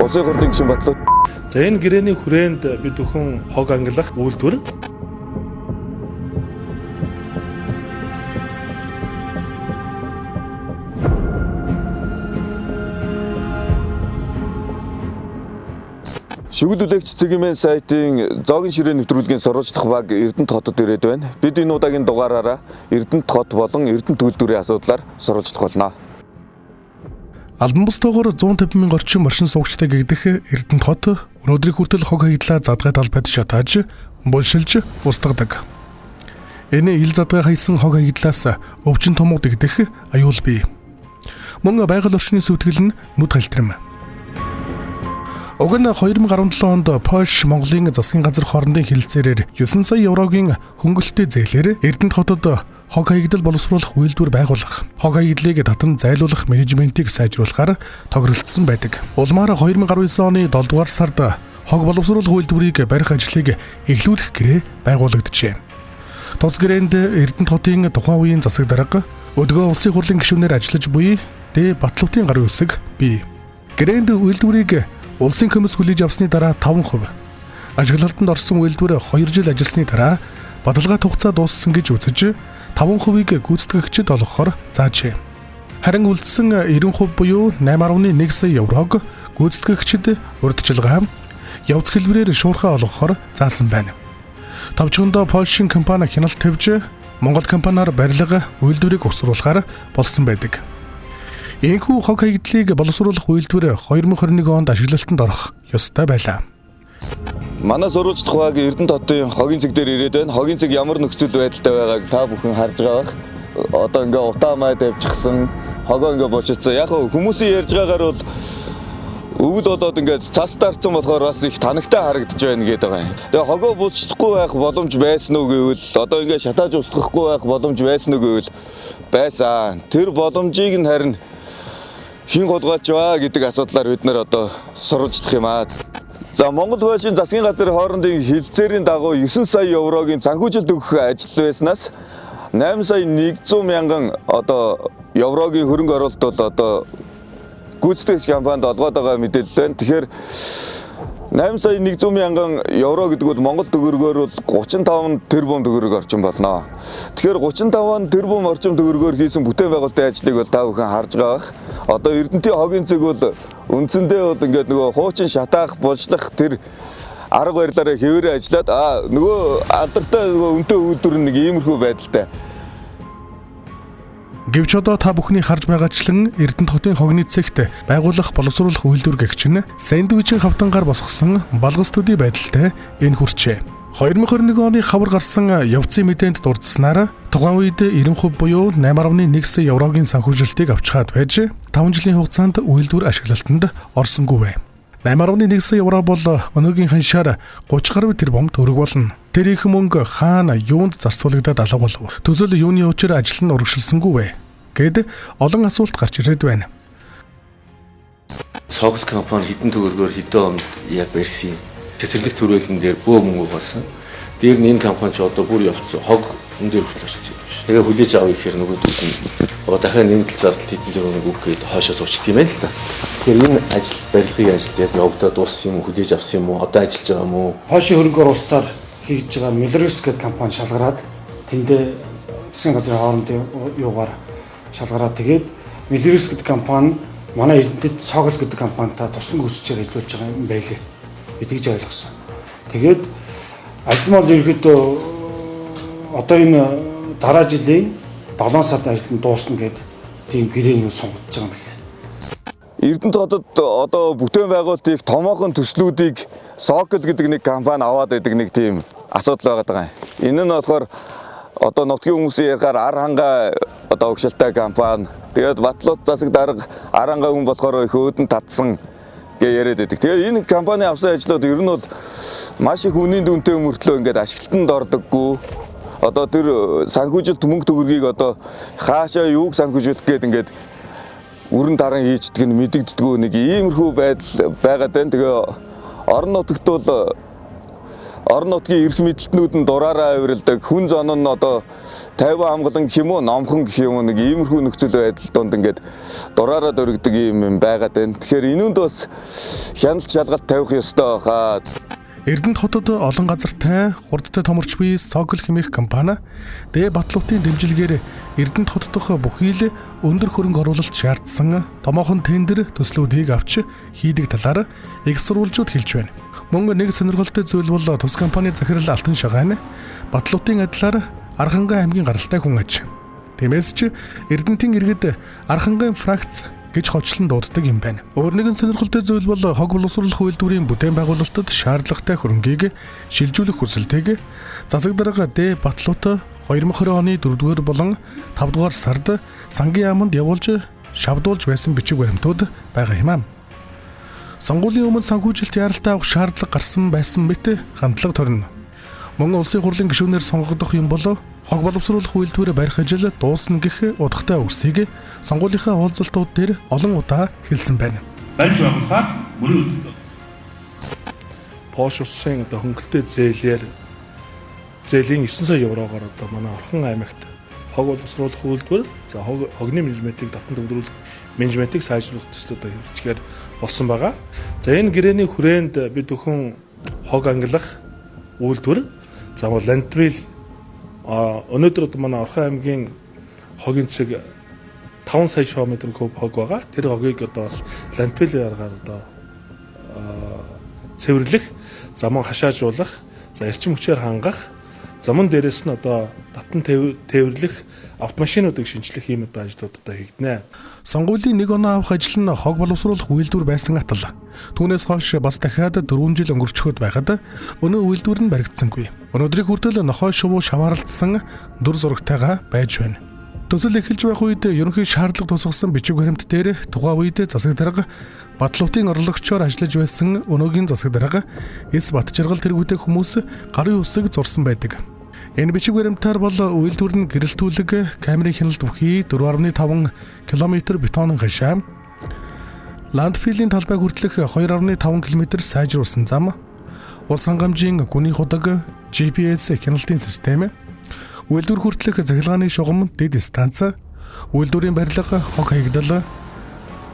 Улсын хурлын гишүүн Батлуу. За энэ гэрээний хүрээнд бид бүхэн хог ангилах үйлдвэр Шүгэл үлээгч цэгийн сайтын зоогийн ширээ нэвтрүүлгийн сурвалжлах баг Эрдэнэт хотод ирээд байна. Бид энэ удаагийн дугаараараа Эрдэнэт хот болон Эрдэнэт үйлдвэрийн асуудлаар сурвалжлах болно. Албан бус тоогоор 150 мянган орчим оршин суугчтай гэгдэх Эрдэнэт хот өнөөдрийг хүртэл хог хаягдлаа задгай талбайд шатааж, булшилж устгадаг. Энэ ил задгай хайсан хог хаягдлаас өвчин томууд гэгдэх аюул бий. Мөн байгаль орчны сүйтгэл нь нүд халтарм. Уг нь 2017 онд Польш Монголын засгийн газар хоорондын хэлэлцээрээр 9 сая еврогийн хөнгөлөлтийн зээлээр Эрдэнэт хотод хог хаягдал боловсруулах үйлдвэр байгуулах, хог хаягдлыг татан зайлуулах менежментийг сайжруулахаар тохиролцсон байдаг. Улмаар 2019 оны 7 дугаар сард хог боловсруулах үйлдвэрийг барих ажлыг эхлүүлэх гэрээ байгуулагджээ. Тус гэрээнд Эрдэнэт хотын тухайн үеийн засаг дарга өдгөө улсын хурлын гишүүнээр ажиллаж буй Д Батловтын гарын үсэг бий. Гэрээнд үйлдвэрийг улсын комисс хүлээж авсны дараа 5%, ажиглалтанд орсон үйлдвэр 2 жил ажилласны дараа баталгаа хугацаа дууссан гэж үзэж 5%-ийг гүйцэтгэгчид олгохоор заажээ. Харин үлдсэн 90% буюу 8.1 сая еврог гүйцэтгэгчид урьдчилгаа явц хэлбэрээр шуурхай олгохоор заасан байна. Товчхондоо Польшийн компани хяналт тавьж Монгол компаниар барилга үйлдвэрийг угсруулахаар болсон байдаг. Энэхүү хог хаягдлыг боловсруулах үйлдвэр 2021 онд ашиглалтанд орох ёстой байлаа. Манай сурвалжлах баг Эрдэнэт хотын хогийн цэг дээр ирээд байна. Хогийн цэг ямар нөхцөл байдалтай байгааг та бүхэн харж байгаа бах. Одоо ингээ утаа май тавьчихсан, хогоо ингээ бошицсан. Яг хөө хүмүүсийн ярьж байгаагаар бол өвөл болоод ингээд цас дарцсан болохоор бас их танагтай харагдаж байна гэдэг байгаа юм. Тэгээ хогоо булчлахгүй байх боломж байсан уу гэвэл одоо ингээ шатааж устгахгүй байх боломж байсан уу гэвэл байсан. Тэр боломжийг нь харин хэн хулгайлж ба гэдэг асуудлаар бид нэр одоо сурвалжлах юм аа. За Монгол Польшийн засгийн газар хоорондын хэлцээрийн дагуу 9 сая еврогийн санхүүжилт өгөх ажил байснаас 8 сая 100 мянган одоо еврогийн хөрөнгө оруулалт бол одоо гүйцэтгэгч компанид олгоод байгаа мэдээлэл байна. Тэгэхээр 8 сая 100 мянган евро гэдэг бол Монгол төгрөгөөр бол 35 тэрбум төгрөг орчим болно. Тэгэхээр 35 тэрбум орчим төгрөгөөр хийсэн бүтээн байгуулалтын ажлыг бол та бүхэн харж байгаа бах. Одоо Эрдэнэтийн хогийн цэг бол үндсэндээ бол ингээд нөгөө хуучин шатаах, булшлах тэр арга барилаараа хэвээрээ ажиллаад нөгөө алдартай нөгөө үнэтэй үйлдвэр нэг иймэрхүү байдалтай. Гэвч одоо та бүхний харж байгаачлан Эрдэнэт хотын хогны цэгт байгуулах боловсруулах үйлдвэр гэгч нь сэндвичийн хавтангаар босгосон балгас төдий байдалтай энэ хүрчээ. 2021 оны хавар гарсан явцын мэдээнд дурдсанаар тухайн үед 90% буюу 8.1 сая еврогийн санхүүжилтийг авчхаад байж 5 жилийн хугацаанд үйлдвэр ашиглалтанд орсонгүй вэ. 8.1 сая евро бол өнөөгийн ханшаар 30 гаруй тэрбум төгрөг болно. Тэр их мөнгө хаана юунд зарцуулагдаад алга болов? Төсөл юуны учир ажил нь урагшилсангүй вэ? Гэд олон асуулт гарч ирээд байна. Сокол компани хэдэн төгрөгөөр хэдэн онд яг барьсан юм. Цэцэрлэг төрөлн дээр бөө мөнгө болсон. Дээр нь энэ компани ч одоо бүр явцсан. Хог энэ дээр хүртэл очсон юм биш. Тэгээ хүлээж авъя гэхээр нөгөөдөл нь одоо дахиад нэмэлт зардал хэдэн төгрөг үг гээд хоошоо зурчт юм байна л да. Тэгэхээр энэ ажил барилгын ажил яг явагдаад дууссан юм уу, хүлээж авсан юм уу, одоо ажиллаж байгаа юм уу? Польшийн хөрөнгө оруулалтаар хийж байгаа Мелрус гэдэг компани шалгараад тэндээ засгийн газрын хоорондын юугаар шалгараад тэгээд Мелрус гэдэг компани манай Эрдэнэтэд Согол гэдэг компанитай туслан гүйцэтгэж ажиллуулж байгаа юм байлээ. Би тэгж ойлгосон. Тэгээд ажил нь бол ерөөдөө одоо энэ дараа жилийн 7 сард ажил нь дуусна гэд тийм гэрээний сунгаж байгаа юм билээ. Эрдэнэт хотод одоо бүтээн байгуулалтын их томоохон төслүүдийг Сокол гэдэг нэг компани аваад байдаг нэг тийм асуудал байгаад байгаа юм. Энэ нь болохоор одоо нутгийн хүмүүсийн ярихаар ар хангаа одоо огшилтай компани. Тэгээд Батлууд засаг дарга ар хангаа хүн болохоор их өөдөн татсан гэж яриад байдаг. Тэгээд энэ компани авсан ажлууд ер нь бол маш их үнийн дүнтэй мөртлөө ингээд ашиглалтанд ордоггүй. Одоо тэр санхүүжилт мөнгө төгрөгийг одоо хаашаа юуг санхүүжүүлэх гээд ингээд өрн даран хийчдэг нь мэдэгддэггүй нэг иймэрхүү байдал байгаад байна. Тэгээ орон нутагт бол Орон нутгийн эрх мэдэлтнүүд нь дураараа авиралдаг. Хүн зон нь одоо 50 амгалан гэх юм уу, номхон гэх юм уу нэг иймэрхүү нөхцөл байдал донд ингээд дураараа дөрөгдөг юм байгаад байна. Тэгэхээр энүүнд бас хяналт шалгалт тавих ёстой хаа. Эрдэнэт хотод олон газартай хурдтай томорч буй Сокол хэмээх компани Д Батлуутын дэмжлэгээр Эрдэнэт хот дахь бүхий л өндөр хөрөнгө оруулалт шаардсан томоохон тендер төслүүдийг авч хийдэг талаар их сурвалжууд хэлж байна. Мөн нэг сонирхолтой зүйл бол тус компани захирал Алтан Шагаан Батлуутын адилаар Архангай аймгийн гаралтай хүн аж. Тиймээс ч Эрдэнэтийн иргэд Архангайн фракц гэж хочлон дууддаг юм байна. Өөр нэгэн сонирхолтой зүйл бол хог боловсруулах үйлдвэрийн бүтээн байгуулалтад шаардлагатай хөрөнгийг шилжүүлэх хүсэлтийг засаг дарга Д Батлуут 2020 оны 4-р болон 5-р сард сангийн яаманд явуулж шавдуулж байсан бичиг баримтууд байгаа юм аа. Сонгуулийн өмнө санхүүжилт яаралтай авах шаардлага гарсан байсан мэт хандлага төрнө. Мөн улсын хурлын гишүүнээр сонгогдох юм бол хог боловсруулах үйлдвэр барих ажил дуусна гэх удахтай үгсийг сонгуулийнхаа уулзалтууд дээр олон удаа хэлсэн байна. Барьж байгуулахаар мөрийн өдөр. Пош улсын одоо хөнгөлтэй зээлээр зээлийн 9 сая еврогоор одоо манай Орхон аймагт хог боловсруулах үйлдвэр, за хогны менежментийг татан төвлөрүүлэх менежментийг сайжруулах төслүүд хэрэгжихээр болсон байгаа. За энэ гэрээний хүрээнд бид бүхэн хог ангилах үйлдвэр, за ландвил өнөөдөр одоо манай Орхон аймгийн хогийн цэг 5 сая шометр куб хог байгаа. Тэр хогийг одоо бас ландвил аргаар одоо цэвэрлэх, за мөн хашаажуулах, за эрчим хүчээр хангах, за мөн дээрэс нь одоо татан тээвэрлэх автомашинуудыг шинжлэх ийм одоо ажлууд одоо хийгдэнэ. Сонгуулийн нэг оноо авах ажил нь хог боловсруулах үйлдвэр байсан атал. Түүнээс хойш бас дахиад 4 жил өнгөрчхөд байхад өнөө үйлдвэр нь баригдсангүй. Өнөөдрийг хүртэл нохой шувуу шаваарлдсан дүр зурагтайгаа байж байна. Төсөл эхэлж байх үед ерөнхий шаардлага тусгасан бичиг баримт дээр тухайн үед засаг дарга Батлуутын орлогчоор ажиллаж байсан өнөөгийн засаг дарга Эс Батжаргал тэргүүтэй хүмүүс гарын үсэг зурсан байдаг. Энэ бичиг баримтаар бол үйлдвэр нь гэрэлтүүлэг, камерын хяналт бүхий 4.5 км бетонын хашаа, ландфилийн талбай хүртэлх 2.5 км сайжруулсан зам, ус хангамжийн гүний худаг, GPS хяналтын систем, үйлдвэр хүртэлх цахилгааны шугам, дэд станц, үйлдвэрийн барилга, хог хаягдал,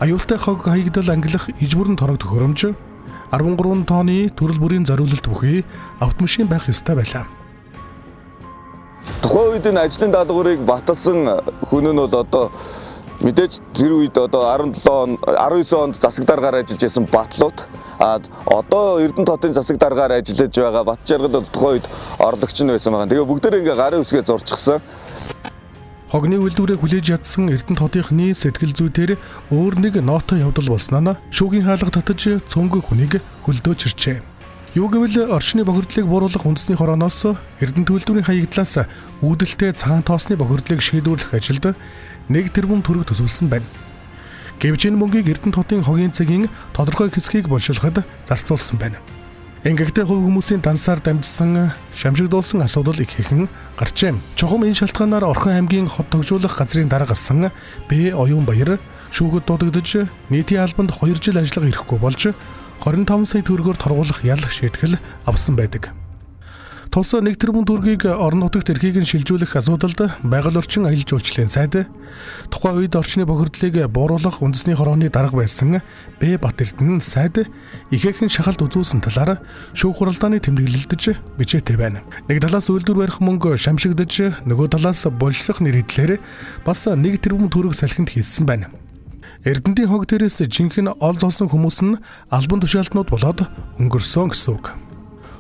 аюултай хог хаягдал ангилах иж бүрэн торог төхөөрөмж, 13 тонны төрөл бүрийн зориулалт бүхий автомашин байх ёстой байлаа. Тухайн үед энэ ажлын даалгаврыг баталсан хүн нь бол одоо мэдээж тэр үед одоо 17 он 19 онд засаг даргаар ажиллаж байсан Батлуут, а одоо Эрдэнэт хотын засаг даргаар ажиллаж байгаа Батжаргал бол тухайн үед орлогч нь байсан байгаа. Тэгээ бүгдээрээ ингээ гарын үсгээ зурчихсан. Хогны үйлдвэрээ хүлээж ядсан Эрдэнэт хотынхны сэтгэл зүй дээр өөр нэг ноото явдал болсноо нь шүүхийн хаалга татаж цөөнгөө хүнийг хөлдөөч ирчээ. Юу гэвэл орчны бохирдлыг бууруулах үндэсний хорооноос Эрдэнэт үйлдвэрийн хаягдлаас үүдэлтэй цагаан тоосны бохирдлыг шийдвэрлэх ажилд 1 тэрбум төгрөг төсөвлөсөн байна. Гэвч энэ мөнгийг Эрдэнэт хотын хогийн цэгийн тодорхой хэсгийг болшилоход зарцуулсан байна. Ингэхдээ хувь хүмүүсийн дансаар дамжсан шамшигдуулсан асуудал их ихэн гарчээ. Чухам энэ шалтгаанаар Орхон аймгийн хот тогжуулах газрын дарга асан Б. Оюунбаяр шүүхэд дуудагдаж нийтийн албанд 2 жил ажиллах эрхгүй болж 25 сая төгрөгөөр торгуулах ял шийтгэл авсан байдаг. Тус 1 тэрбум төгрөгийг орон нутагт эрхийг нь шилжүүлэх асуудалд байгаль орчин аялал жуулчлалын сайд тухайн үед орчны бохирдлыг бууруулах үндэсний хорооны дарга байсан Б. Бат-Эрдэнэ сайд ихээхэн шахалт үзүүлсэн талаар шүүх хуралдааны тэмдэглэлдэж бичээтэй байна. Нэг талаас үйлдвэр барих мөнгө шамшигдаж, нөгөө талаас болжлох нэр хэдлээр бас 1 тэрбум төгрөг салхинд хийсэн байна. Эрдэнэтийн хог дээрээс жинхэнэ ол золсон хүмүүс нь албан тушаалтнууд болоод өнгөрсөн гэсэн үг.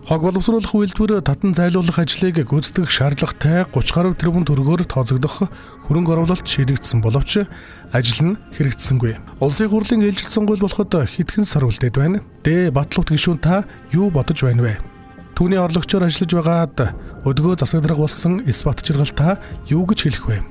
Хог боловсруулах үйлдвэр татан зайлуулах ажлыг гүйцэтгэх шаардлагатай 30 гаруй тэрбум төгрөгөөр тооцогдох хөрөнгө оруулалт шийдэгдсэн боловч ажил нь хэрэгжсэнгүй. Улсын хурлын ээлжит сонгуул болоход хэдхэн сар үлдээд байна. Д. Батлуут гишүүн та юу бодож байна вэ? Түүний орлогчоор ажиллаж байгаад өдгөө засаг дарга болсон Эс Батжаргал та юу гэж хэлэх вэ?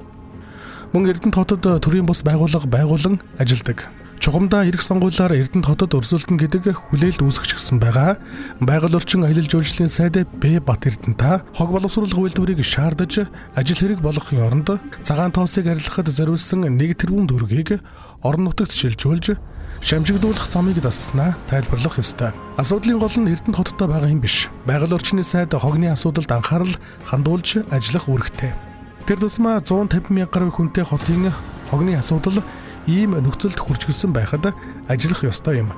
Мөн Эрдэнэт хотод төрийн бус байгууллага байгуулан ажилладаг. Чухамдаа эрх сонгуулиар Эрдэнэт хотод өрсөлдөнө гэдэг хүлээлт үүсгэчихсэн байгаа. Байгаль орчин аялал жуулчлалын сайд Б Бат Эрдэнэ хог боловсруулах үйлдвэрийг шаардаж ажил хэрэг болгохын оронд цагаан тоосыг арилгахад зориулсан 1 тэрбум төгрөгийг орон нутагт шилжүүлж шамжигдуулах замыг засснаа тайлбарлах ёстой. Асуудлын гол нь Эрдэнэт хоттой байгаа юм биш. Байгаль орчны сайд хогны асуудалд анхаарал хандуулж ажиллах үүрэгтэй. Тэр тусмаа 150 мянга гаруй хүнтэй хотын хогны асуудал ийм нөхцөлд хүрчгсэн байхад ажиллах ёстой юм.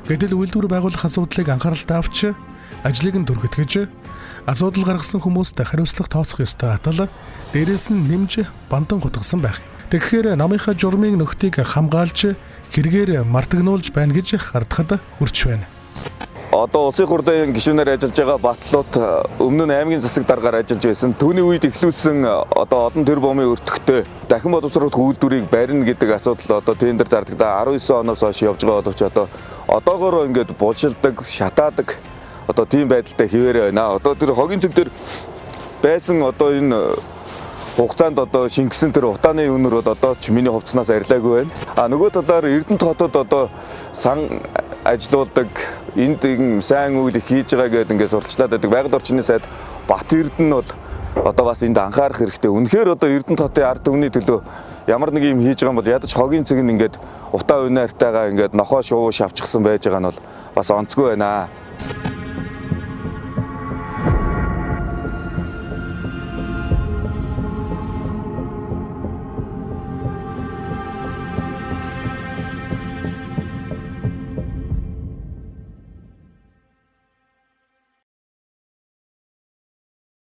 Гэтэл үйлдвэр байгуулах асуудлыг анхааралтай авч ажлыг нь дөргөтгэж асуудал гаргасан хүмүүст хариуцлага тооцох ёстой атал дээрээс нь нэмж бандан гутгасан байх юм. Тэгэхээр намынхаа журмын нөхдийг хамгаалж хэрэгээр мартагнуулж байна гэж хардахад хүрч байна. Одоо улсын хурлын гишүүнээр ажиллаж байгаа Батлууд өмнө нь аймгийн засаг даргаар ажиллаж байсан. Түүний үед эхлүүлсэн одоо олон тэрбумын өртөгтэй дахин боловсруулах үйлдвэрийг барина гэдэг асуудал одоо тендер зардагдаа 19 оноос хойш явж байгаа боловч одоо одоогоороо ингээд булшилдаг, шатаадаг одоо тийм байдалтай хിവэрэ байна. Одоо тэр хогийн цэг дээр байсан одоо энэ хугацаанд одоо шингэсэн тэр утааны үнэр бол одоо ч миний хувцснаас арилаагүй байна. А нөгөө талаар Эрдэнэт хотод одоо сан ажилуулдаг, энд сайн үйл их хийж байгаа гэдээ ингээд сурталчлаад байдаг. Байгаль орчны сайд Бат Эрдэнэ бол одоо бас энд анхаарах хэрэгтэй. Үнэхээр одоо Эрдэнэт хотын ард түмний төлөө ямар нэг юм хийж байгаа юм бол ядаж хогийн цэг нь ингээд утаа унаарьтайгаа ингээд нохоо шувуу шавчихсан байж байгаа нь бол бас онцгүй байна.